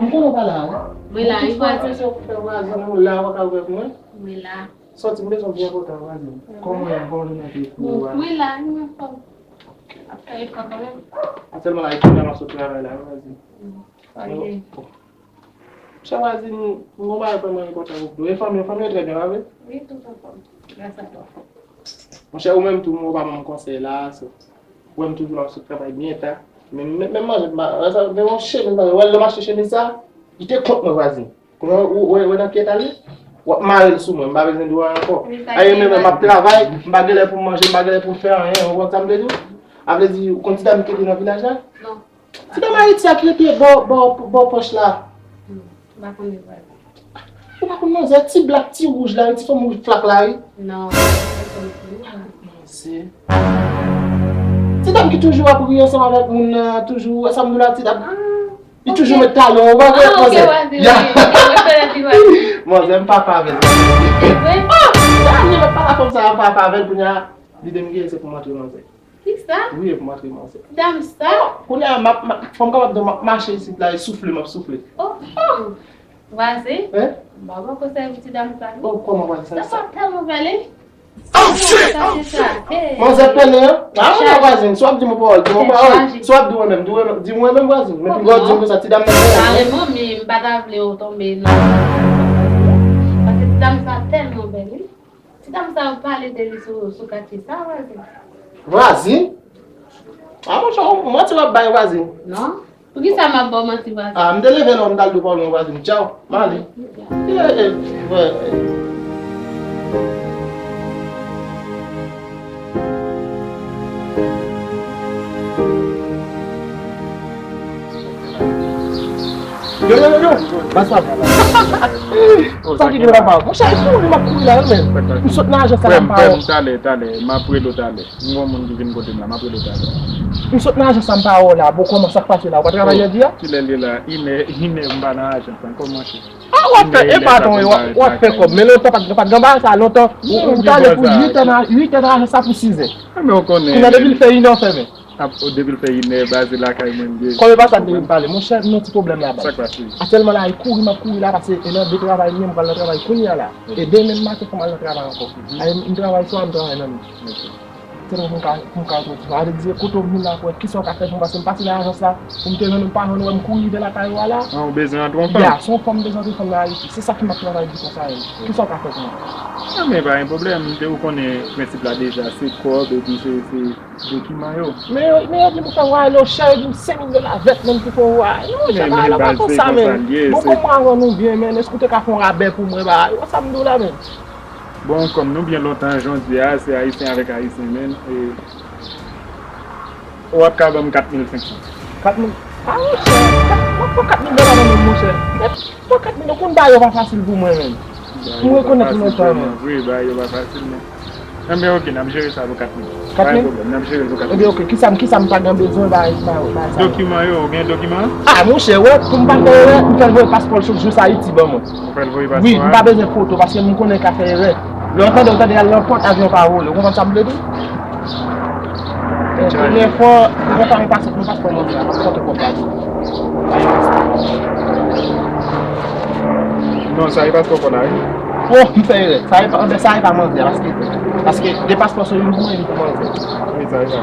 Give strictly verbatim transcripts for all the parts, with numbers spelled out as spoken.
M konnen w pa la, wi. Mwen la, wi, vwazin. Fè vwazin ou la, w pa ka ouvè pou mwen? Mwen la. Sòti, m bezwen byen kontan, vwazin. Kòman w ye? Kòman jounen te ye pou ou a? Mwen la, wi, mwen fòm. Ap fè efò kanmenm. Sèlman la, e kounye a m ap sot travay la, vwazin. Monchè vwazin, m gon bagay vrèman enpòtan pou m di w. E fanmi w, fanmi w trè byen, pa vre? Wi, tout anfòm. Gras a Bondye. Monchè, ou menm tou, ou pa ban m konsèy la, so. Ou wè m toujou la, m sot travay byen ta. Men, men, men manje, m pa, sa, men yon chemiz, manje, ou wè lè m achte chemiz sa, li te kont mwen, vwazin. Kounye a, ou, ou, ou wè nan ki eta l ye? W ap mare l sou mwen, m pa bezwen di w anyen ankò. Aye, men, men, m ap travay, m pa gen lè pou m manje, m pa gen lè pou m fè anyen, ou konn sa m vle di w? A vle di, ou konn ti dam ki te nan vilaj la? Non. Ti dam Ayiti a ki rete bò, bò, bò pòch la. Hmm, m pa konnen vwazin. Ou pa konn manzè, ti blak, ti wouj la, ti fanm wouj flak la, wi. Non, m pa konnen. Manzè. Ti dam ki toujou ap ri ansanm avèk moun nan, toujou, sa m di w la, ti dam. Ah, li toujou met talon, ou pa wè, ah, ok, manzè. Vwazin, ya, ok, ok, mwen fè ti vwazin. Manzè, m papa avè l. Vre? Ah, sa m di w, pa la fanm sa, m papa avè l, kounye a, lide m gen, se pou m antre manzè. Kisa? Wi, e pou m antre manzè. Ti dam sa? Kounye a, m ap, m ap, fò m kapab di w, m ap mache isit la, e soufle, m ap soufle. Oh, oh. Vwazin? Hein? M pa poko sèvi ti dam sa, non. Oh, kòman vwazin sa? Sa pa tèlman bèl, hein? Oh, shit! Sa, se sa. Hey. Manzè pèlen, hein? Ah, non, vwazin, si w ap di m yon pawòl, di m yon pawòl. Si w ap di mwen menm, di mwen menm, di mwen menm, vwazin. Men pi gwo di m konsa, ti dam nan. Sa renmen, men m pa ta vle w tonbe nan. Paske ti dam sa tèlman bèl, wi. Ti dam sa yo pale de li sou, sou katye sa, vwazin. Vwazin? A, monchè, w manti w ap bay vwazin. Non. Poukisa m ap ba w manti, vwazin? A, m te leve lò, m t al di w pa w lwen vwazin. Tchaw, m ale. Yeah, eh, vre, eh. Yo, yo, yo, yo. Baz pa. Sa ki gen la pa? Monchè, e kouri m ap kouri la, wi, men. M sot nan ajans la, m pa wè. Frè m, talè, talè, m ap rele w talè. M gon moun ki vin kote m la, m ap rele w talè. M sot nan ajans la, m pa wè w la. Bon, kòman, sa k pase la? Ou pa travay jodi a? Kilè l ye la? Inè, inè, m pa nan ajans la ankò, monchè. A, w ap fè, e pa tan, w ap, w ap fè kòb. Men lontan, pa t, pa t gen bagay sa, lontan, ou, ou t ale pou uit è nan, uit è nan ajans la pou sizè. Kounye a, depi l fè inè, w fèmen. Ap, depi l fè inè, baze lakay mwen m ye. Kòm e pa sa m te vin pale, monchè, m nan ti pwoblèm la, baz. Sa k pase? Aktyèlman la, e kouri m ap kouri la, paske e nan de travay m ye, m pral nan travay kounye a la. E demen maten, fò m al nan travay ankò. Ay, m travay swa, m travay nan nwit. Se nan pou m ka, pou m ka retwouve. Sa vle di, kote w vin la, pou wè kisa w ka fè pou m, paske m pase nan ajans la, pou m te jwenn ou, m pa jwenn ou, m kouri rive lakay ou a la. An, ou bezwen antre yon fanm? Ya, se yon fanm m bezwen antre fanm nan Ayiti. Se sa ki m ap travay di konsa, wi. Kisa w ka fè pou mwen? An, men pa gen pwoblèm, ou konnen prensip la deja, se kòb, epi se, se dokiman yo. Men yo, men yo di m pou fè vwayaj, yo chè, yo di m senk mil dola vèt menm pou fè vwayaj. Non, monchè, bagay la pa konsa, men. Bon, kòm mwen avè w nou byen, men, èske w te ka fè yon rabè pou mwen, bagay? Wè sa m di w la, men. Bon, kòm nou byen lontan, jan w di a, se Ayisyen avèk Ayisyen, men, e, w ap ka ban m kat mil senk san. Kat mil? A, monchè, kat, w ap pran kat mil dola nan men m, monchè. Bon, kat mil, ou konn bagay yo pa fasil pou mwen, men. M rekonèt ou lontan, men. Vre, bagay yo pa fasil, men. Enben, oke, n ap jere sa pou kat mil. Kat mil? Pa gen pwoblèm, n ap jere l pou kat mil. Enben, oke, kisa m, kisa m ta gen bezwen, bagay, bagay, bagay sa yo? Dokiman yo, ou gen dokiman? A, monchè, wè, pou m pa fè erè, m fè l voye paspò l sou jous Ayiti ban mwen. Ou fè l voye paspò a? Wi, m pa bezwen foto, paske m konnen l ka fè erè. Lè w tande, w tande al nan pòt, avyon pa vole. Ou konprann sa m vle di? Premye fwa, mwen pa yon paspò, mwen paspò manzè a, m ap konte kòb la tou. Non, sa e paspò kò la, wi. Oh, m fè erè. Sa e pa, anben, sa e pa manzè a, paske, paske de paspò sou youn pou mwen, youn pou manzè. Wi, sa e pa.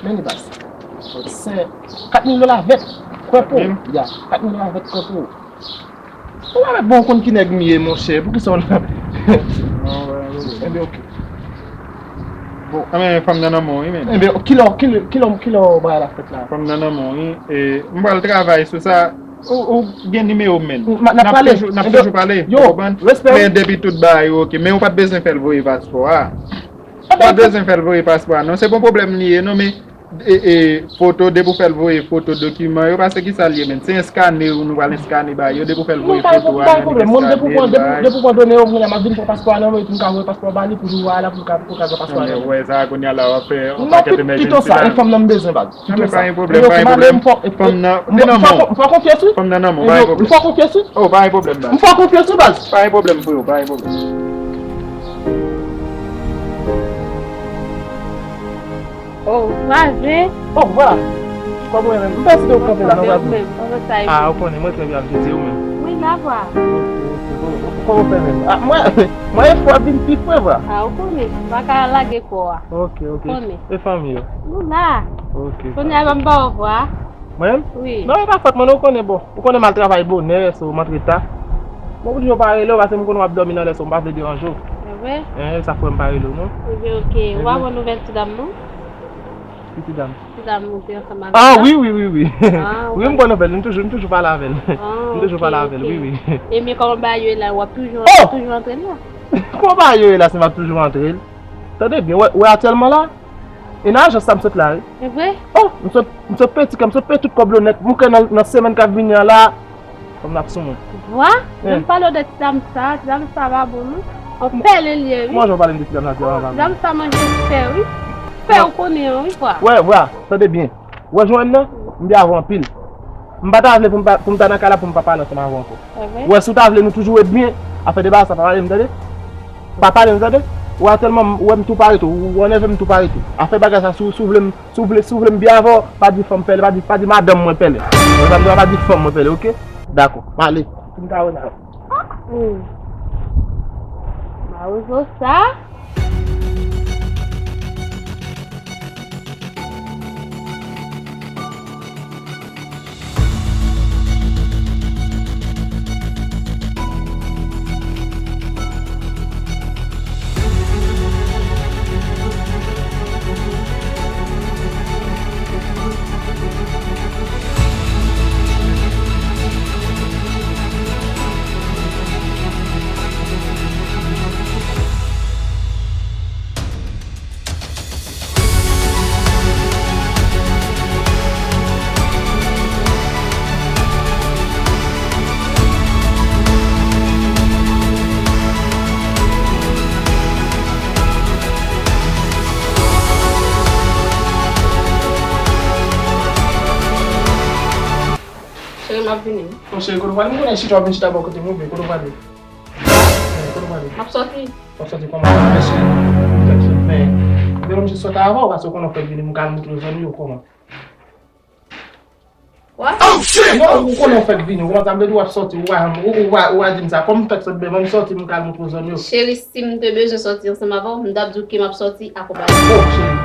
Men li baz. Se kat mil dola vèt, kwè pou ou. Ya, kat mil dola vèt, kwè pou ou. Ou pa mèt bon konn ki nèg m ye, monchè. Poukisa w nan? Enben, oke. Bon. Enben, fanm nan nan men w, wi, men. Enben, kilè, kilè, kilè, kilè bagay la fèt la? Fanm nan nan men w, wi. E, m pral travay sou sa. Ou, ou gen nimewo m, men. N ap pale. N ap toujou pale. Yo, respè. Men depi tout bagay yo oke. Men ou pa t bezwen fè l voye paspò a. Ou pa t bezwen fè l voye paspò a, non. Se pa yon pwoblèm li ye, non, men E, e, foto, depi w fè l voye foto, dokiman yo, paske ki sa l ye menm? Se eskane, nou pral eskane ba yo, depi w fè l voye foto a, nou eskane, bay. Non, pa gen pwoblèm, pa gen pwoblèm. Mwen, depi w pran, depi, depi w pran done yo, mwen la, m ap vin pran paspò a nan men, epi m ka voye paspò a ba li pou jou a la, pou l ka, pou l ka gen paspò a nan men. Ou wè sa, kounye a la, w ap fè yon pakèt emergency la. Non, pito sa, e fanm nan m bezwen, baz. Pito sa. Men pa gen pwoblèm, pa gen pwoblèm. Fanm nan, fanm nan, li nan men w. Fò, fò konfyans, wi. Fanm nan nan men w, pa gen pwoblèm. Fò konfyans, wi. Oh, pa gen pwoblèm, baz. Fò konfyans, wi, baz. Pa gen pwoblèm, freo, pa gen pwoblèm. Oh, vwa, je. Oh, vwa. Kòman w ye menm? M panse ke w kanpe la, non, vwa. Kòman sa ye? Ah, ou konnen, mwen trè byen, ap jete ou menm. Wi, la vwa. Ok, ok. Bon, kòman w fè menm? Ah, mwen, mwen e fò ap vin pi fre, vwa. Ah, ou konnen, m pa ka lage kò a. Ok, ok. Ou konnen. E fanmi yo? Nou la. Ok. Kounye a, ban m ba w vwa. Mwen menm? Wi. Non, e pa fòt mwen, non, ou konnen, bon. Ou konnen m al travay bonè, so m antre ta. Bon, pou di yo pa rele w, paske m konnen w ap dòmi nan lè, so m pa vle deranje w. E vre? Eh, sa fè m pa rele w, non. Ebyen, ok. Ou pa pran nouvèl ti dam, non? Ki ti dam? Ti dam ou te ansanm avè l la? Ah, wi, wi, wi, wi. Ah, wi, m pran nouvèl li, m toujou, m toujou pale avè l. Ah, ok, ok. M toujou pale avè l, wi, wi. Ebyen, kòman bagay yo ye la? W ap toujou, toujou antre l la? Kòman bagay yo ye la, si m ap toujou antre l? Tande byen, wè, wè aktyèlman la, e nan ajans sa m sot la, wi. E vre? Oh, m sot, m sot peye ti kè, m sot peye tout kòb yo nèt. M kwè nan, nan semèn k ap vini an la, fanm nan ap sou mwen. Vwa? Jan m pale w de ti dam sa, ti dam sa pa bon, non. Yon pèlen li ye, wi. Kòman jan w pale m de ti dam sa, ti dam sa pa bon? Ti dam sa manje fè, wi. Fè ou konnen an, wi, vwa. Wè, vwa, tande byen. Wè, jwenn nan, m byen avè w anpil. M pa ta vle pou m pa, pou m ta nan kay la pou m pa pale ansanm avè w ankò. Wè, si w ta vle nou toujou ret byen, afè de bagay sa pa pale m, tande? Pa pale m, tande? Ou aktyèlman, ou wè m tou pale tou, ou enève m tou pale tou. Afè bagay sa, si w, si w vle m, si w vle, si w vle m byen avè w, pa di fanm pèlen, pa di, pa di madanm mwen pèlen. Mwen pa di, pa di fanm mwen pèlen, oke? Dakò, m ale. Pou m ta wè nan. Hmm. Mawozo sa. Cheri, m ap vini. Bon, cheri, kote w prale? M konnen chita w vin chita bò kote m, oubyen kote w prale? Eh, kote w prale? M ap sòti. W ap sòti kòman? Mèsi. Mèsi. Men, men m jis sòti avè w, paske w konnen w fèk vini, m ka al montre w zòn yo kòman. What? Oh, shit! Non, ou konnen w fèk vini, ou konnen sa m vle di, w ap sòti, ou pa, ou, ou pa, ou pa di m sa. Kòm m fèk sòti, men m sòti, m ka al montre w zòn yo. Cheri, si m te bezwen sòti ansanm avè w, m t ap di w ke m ap sòti akonpaye. Oh, cheri,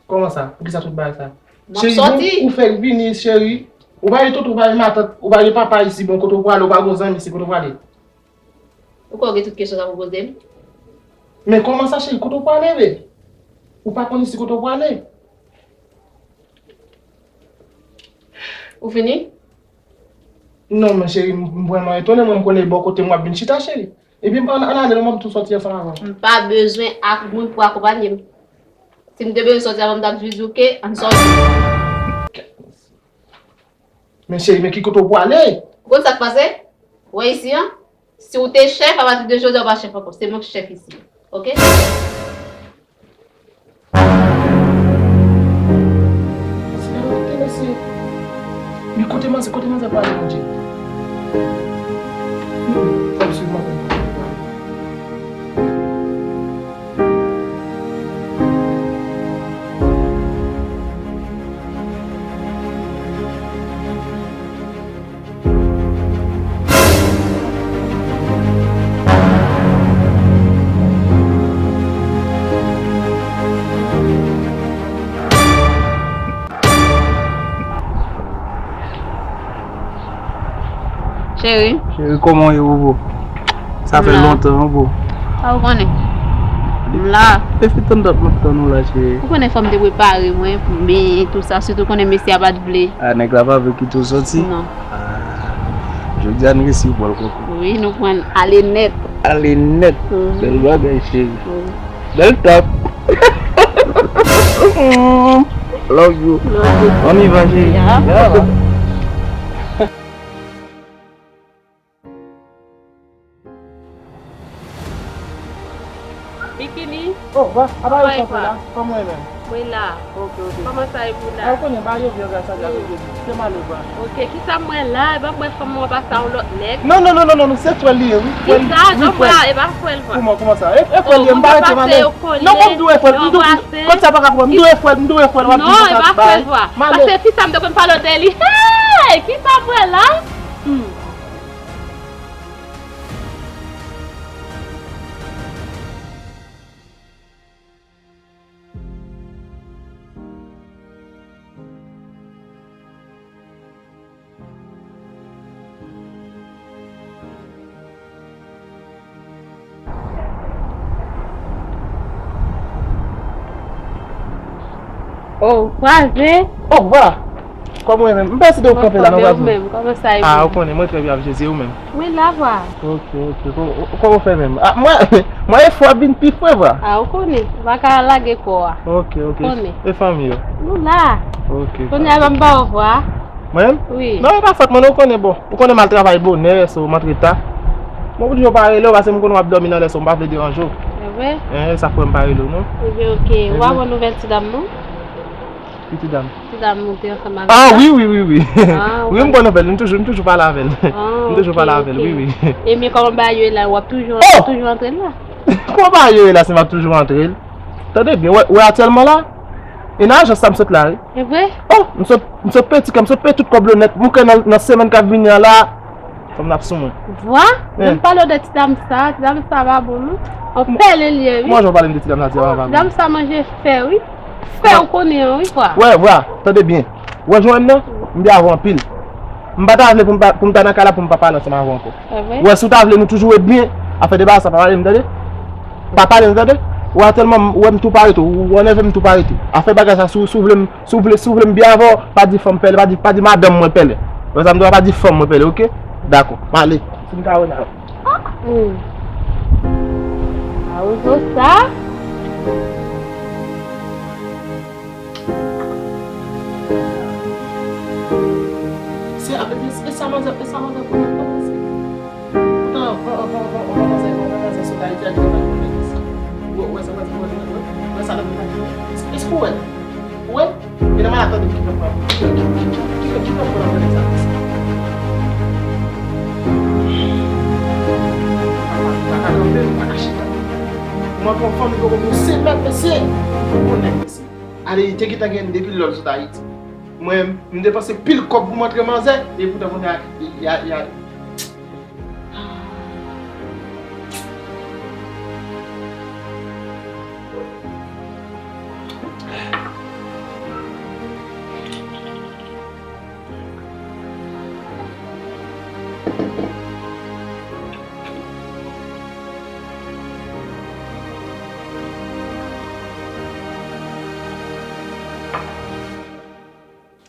kòman sa? Poukisa tout bagay sa? M ap sòti. Cheri, ou, ou fèk vini, cheri. Ou pa gen tonton, ou pa gen matant, ou pa gen papa isi, bon, kote w prale, ou pa gen zanmi isi, kote w prale? Ou kwè w gen tout kesyon sa pou poze m? Men kòman sa, cheri? Kote w prale, be? Ou pa konn isi kote w prale? Ou fini? Non, men cheri, m, m vrèman etone, mwen, m konnen bò kote m w ap vin chita, cheri. Ebyen, ann, ann ale, non, m ap tou sòti ansanm avè w. M pa bezwen ak moun pou akonpanye m. Si m te bezwen sòti avè w, m t ap jis di w ke ann sòti. Men cheri, men ki kote w prale? Ou konn sa k pase? Ou wè isi an? Si w te chèf, apati de jodi a, w pa chèf ankò. Se mwen k chèf isi. Oke? Senyè, oke, mesye. Men kote manzè, kote manzè prale, Bondye? Fò m swiv manzè. Cheri. Cheri, kòman w ye, bobo? Sa fè lontan, wi, bobo. Sa ou konnen? M la. Depi tann dat m ap tann ou la, cheri. Ou konnen fò m te prepare mwen pou men tout sa, sitou konnen mesye a pa t vle. Ah, nèg la pa vle kite w sòti? Non. Ah, jodi a n resi pran l koko. Wi, nou pran l ale nèt. Ale nèt. Mhm. Bèl bagay, cheri. Wi. Bèl tap. Love you. Love you. On y va, chérie. Yeah. Yeah. Bikini? Oh, va, apa yo kontre la? Kòman e menm? Mwen la. Ok, ok. Kòman sa e pou la? Ah, ou konnen, ba yo vye gras a Dye, se mal ou va. Ok, kisa mwen la? E pa mwen fanm mwen pase a yon lòt nèg? Non, non, non, non, non, non, se frè l li ye, wi. Frè l, kisa? Wi, non, frè l. Mwen la, e pa frè l, vwa. Kouman, kouman sa? E, e frè l li ye, m pa rete nan li. Non, bon, m di w e frè l, m di w, kont sa pa ka pran, m di w e frè l, m di w e frè l, w ap di konsa bay. Non, e pa frè l, vwa. Paske fi sa m te konn pale de li. Hey! Kisa mwen la? Hmm. Oh, kwaze. Oh, vwa. Kòman w ye menm? M pa si de ou kanpe la nan kwaze. Ou menm, kòman sa ye? Ah, ou konnen, mwen trè byen, ap Jezi, ou menm? Mwen la, vwa. Ok, ok. Kò-, kòman w fè menm? Ah, mwen, mwen efò ap vin pi fre, vwa. Ah, ou konnen, ou pa ka lage kò a. Ok, ok. Konnen. E fanmi yo? Nou la. Ok. Konnen a, ban m ba w vwa. Mwen menm? Wi. Non, e pa fòt mwen, non, ou konnen, bon. Ou konnen m al travay bonè, so, m antre ta. Bon, pou di w pa rele w, paske m konnen w ap dòmi nan lè, so, m pa vle deranje w. E vre? Eh, sa fè m pa rele w, non. Ebyen, ok. Ou pa pran nouvèl ti dam, non? Ki ti dam? Ti dam ou te ansanm avè l la? Ah, wi, wi, wi, wi. Ah, wi, m pran nouvèl li, m toujou, m toujou pale avè l. Ah, ok, ok. M toujou pale avè l, wi, wi. E men kòman bagay yo ye la, w ap toujou, toujou antre l la? Kòman bagay yo ye la, si m ap toujou antre l? Tande byen, wè, wè aktyèlman la, e nan ajans sa m sot la, wi. E vre? Oh, m sot, m sot peye tikè, m sot peye tout kòb yo nèt. M kwè nan, nan semèn k ap vini an la, fanm nan ap sou mwen. Vwa? Hein? Menm pale w de ti dam sa, ti dam sa pa bon, non. On pèlen li ye, wi. Kòman jan w pale m de ti dam sa, ti dam sa pa bon? Ti dam sa manje fè, wi. Fè ou konnen an, wi, vwa. Wè, vwa, tande byen. Wè, jwenn nan, m byen avè w anpil. M pa ta vle pou m pa, pou m ta nan kay la pou m pa pale ansanm avè w ankò. E vre? Wè, si w ta vle nou toujou ret byen, afè de bagay sa pa pale m, tande? Pa pale m, tande? Ou atèlman, ou wè m tou pale tou, ou enève m tou pale tou. Afè bagay sa, si w, si w vle m, si w vle, si w vle m byen avè w, pa di fanm pèlen, pa di, pa di madanm mwen pèlen. Wè sa m di w la, pa di fanm mwen pèlen, oke? Dakò, m ale. Si m ta wè n a. Ah, hmm. A ou zo sa? Se, e sa manzè, e sa manzè konnen, konnen se. Poutan, anvan, anvan, anvan, anvan manzè, anvan manzè sot Ayiti a, li te konn fè sa. Ou wè, ou wè sa manzè konnen, ou wè, ou wè sa l ap fè. Èske ou wè l? Ou wè l? E nan malad tande ki fè pran. Ki fè, ki fè, ki fè pran nan nèg sa konsa. M pa ka kanpe, m pa ka chita. Mwen pran fanmi poko pou yon semèn, mesye. Bon nèg, mesye. Ale, te gentan gen depi lò l sot Ayiti. Mwen, m depanse pil kòb pou m antre manzè, e poutan kounye a, y a, y a,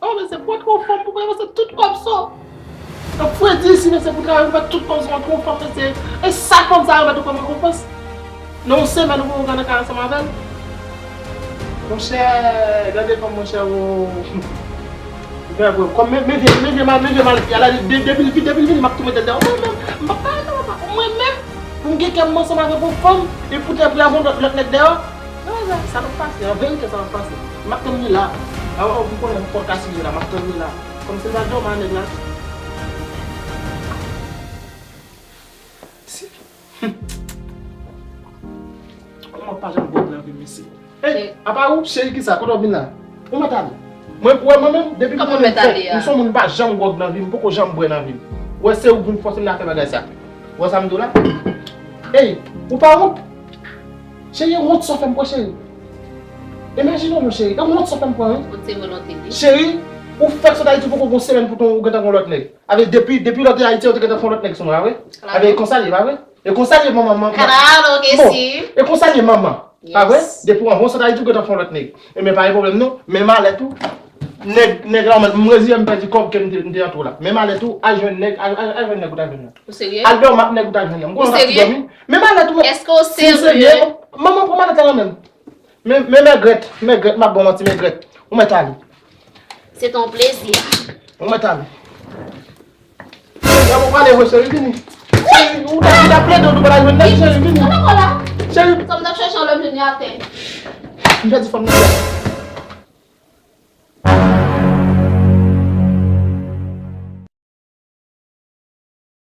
Oh, mesye, pou antre yon fanm pou mwen, mesye, tout kòb sa. Nan fredi isi, mesye, pou travay, pou fè tout kòb sa, antre yon fanm, mesye. E sa fanm sa remèt ou kòm rekonpans? Nan yon semèn, ou poko ka nan kay ansanm avè l? Monchè, gade fanm, monchè, ou. Vre, vre. Kòm men, men vye, men vye mal, men vye mal, fi a la, de-, depi l vin, depi l vin, m ap tou mete l dèyè. Mwen menm, m pa pale, non, papa. Mwen menm, pou m gen kè m ansanm avèk yon fanm, e pou tèt li avè yon lòt, lòt nèg dèyè. Non, sa, sa p ap pase. An verite, sa p ap pase. M ap tann li la. Avan, ou konnen, m pòt ka size la. M ap tann li la. Kòm se l pa dòmi a nèg la. Si. Hum. Kòman pa janm gwòg nan vi m, mesye? Ey, apa ou, cheri, kisa? Kote w vin la? Ou mèt ale. Mwen, wè, mwen menm, depi m konnen m fèt, m se yon moun m pa janm gwòg nan vi m, m poko janm bwè nan vi m. Wè, se ou k vin fòse m nan fè bagay sa. Wè sa m di w la? Ey, ou pa wont? Cheri, e wont sa w fè m pran, cheri. Imajine w non, cheri, e wont sa w fè m pran, wi. Wont se volonte li. Cheri, ou fèk sot Ayiti, ou poko gon semèn poutan ou gentan gon lòt nèg. Avè depi, depi lè w te Ayiti, ou te gentan fè yon lòt nèg sou mwen, pa vre? Avè e konsa l ye, pa vre? E konsa l ye, manman, manman. Bon, e konsa l ye, manman. Pa vre? Depi w anvan w sot Ayiti, ou gentan fè yon lòt nèg. Ebyen, pa gen pwoblèm non. Men malè tou, nèg, nèg la, mwen, m reziyen m pèdi kòb ke m te, m te antre w la. Men malè tou, al jwenn nèg, al, al, al jwenn nèg ou ta jwenn nan. Ou serye? Al dòmi ak nèg ou ta jwenn nan. M konnen w t ap tou dòmi. Men malè tou, men. Èske w serye? Si m serye, manman, pran malèt la nan men m. Men, men, mègrèt, mègrèt, m ap ba w manti, mègrèt. Ou mèt ale. Se te yon plezi. Ou mèt ale. Cheri, an mwen pale vre, cheri, vini. Cheri, ou ta, ou ta plede, ou pa ta jwenn nèg, cheri, vini. Cheri. Sa m t ap chèche an lè m jwenn li atè. M pèdi fanm nan.